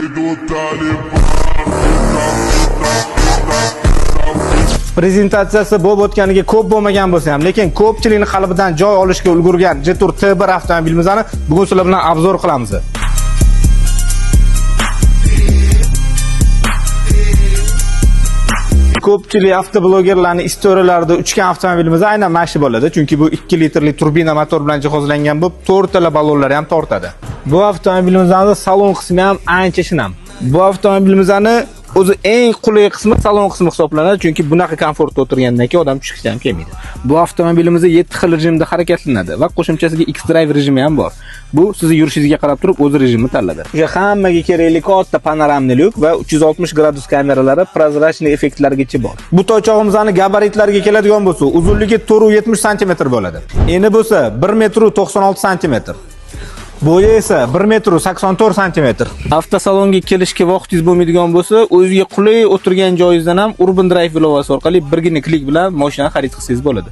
Придут талибан. Prezentatsiyasi bo'lib o'tganiga ko'p bo'lmagan bo'lsa ham, lekin ko'pchilikning qalbidan joy olishga ulgurgan Jetour T1 avtomobilimizni bugun sizlar bilan obzor qilamiz. Ko'pchilik avtoblogerlarning istoriyalarida uchgan avtomobilimiz aynan mana shu bo'ladi, chunki bu 2 litrli turbina motor bilan jihozlangan bo'lib, to'rttala ballonlari ham tortadi. Bu avtomobilimizni salon qismi ham ancha shinam. Bu avtomobilimizni o'zi eng qulay qismi salon qismi hisoblanadi, chunki bunaqa komfortda o'tirgandan keyin odam tushgisi ham kelmaydi. Bu avtomobilimiz 7 xil rejimda harakatlanadi va qo'shimchasiga X-Drive rejimi ham bor. Bu sizni yurishingizga qarab turib o'z rejimini tanladi. O'sha hammaga kerakli katta panoramli lyuk va 360 gradus kameralari, прозрачный effektlargacha bor. Bu toychog'imizni gabaritlariga keladigan bo'lsa, uzunligi 470 sm bo'ladi. Eni bo'lsa 1 metr 96 sm. Bo'yi esa 1 metr 84 santimetr. Avtosalonga kelishga vaqtingiz bo'lmaydigan bo'lsa, o'ziga qulay o'tirgan joyingizdan ham Urban Drive ilovasi orqali birgina klik bilan mashina xarid qilsangiz bo'ladi.